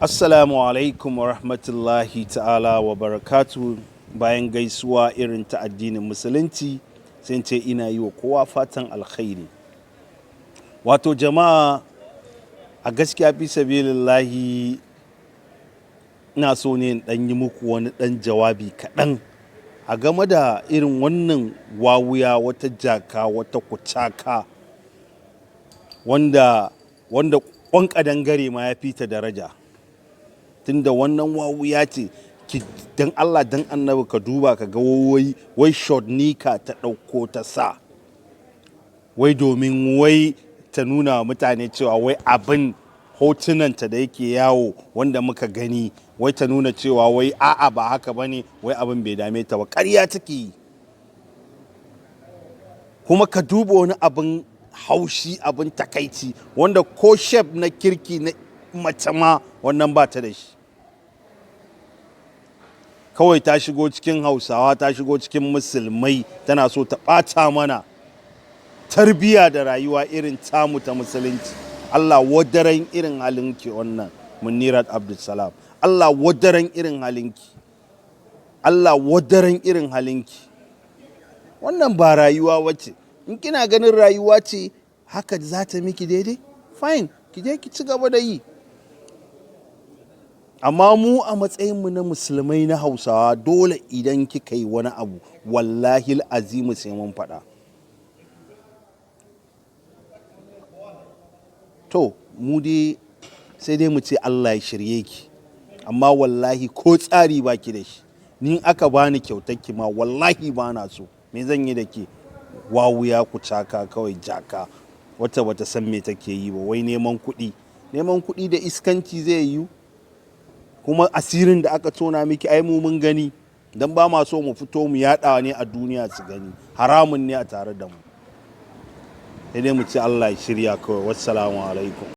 Assalamu alaikum wa rahmatullahi ta'ala wa barakatu. Bayan gaisuwa irin ta addinin Musulunci, sai ce ina yi wa kowa fatan alkhairi. Wato jama'a, a gaskiya fi sabilillahi, ina so ne in ɗan yi muku wani ɗan jawabi kaɗan a game da irin wannan wawuya, wata jaka, wata kucaka, wanda ƙwan ƙadangare ma ya fita daraja. Tunda wannan wawuya ce ki, dan Allah dan Annabi ka duba ka ga wai short nika ta ɗauko ta sa, wai domin wai ta nuna wa mutane cewa wai abin hotunanta da yake yawo wanda muka gani, wai ta nuna cewa wai a'a, ba haka bane, wai abin bai dame ta ba. Ƙarya take yi. Kuma ka duba wani abin haushi, abin takaici, wanda ko shape na kirki na mace ma wannan ba ta da shi. Kawai ta shigo cikin Hausawa, ta shigo cikin Musulmai, tana so ta ɓata mana tarbiya da rayuwa irin tamu ta Musulunci. Allah wadaran irin halinki wannan Munirat Abdulsalam. Allah wadaran irin halinki. Allah wadaran irin halinki. Wannan ba rayuwa wace. In kina ganin rayuwa ce haka za ta miki daidai, fine, ki je ki ci gaba da yi. Amma mu a matsayinmu na Musulmai na Hausawa, dole idan kika yi wani abu, wallahi azimu sai mun faɗa. To mu dai sai dai mu ce Allah ya shirye ki, amma wallahi ko tsari baki da shi. Ni aka bani kyautar ki ma, wallahi ba na so. Me zan yi da ke? Wawuya, ku caka kawai, jaka wata bata san me take yi ba. Wai neman kuɗi, neman kuɗi da iskanci zai yiwu? Kuma asirin da aka tona miki, ai mu mun gani, dan ba ma so mu fito mu yaɗa ne a duniya su gani, haramun ne a tare da mu. Sai dai mu ce Allah ya shirya kawai. Wassalamu alaikum.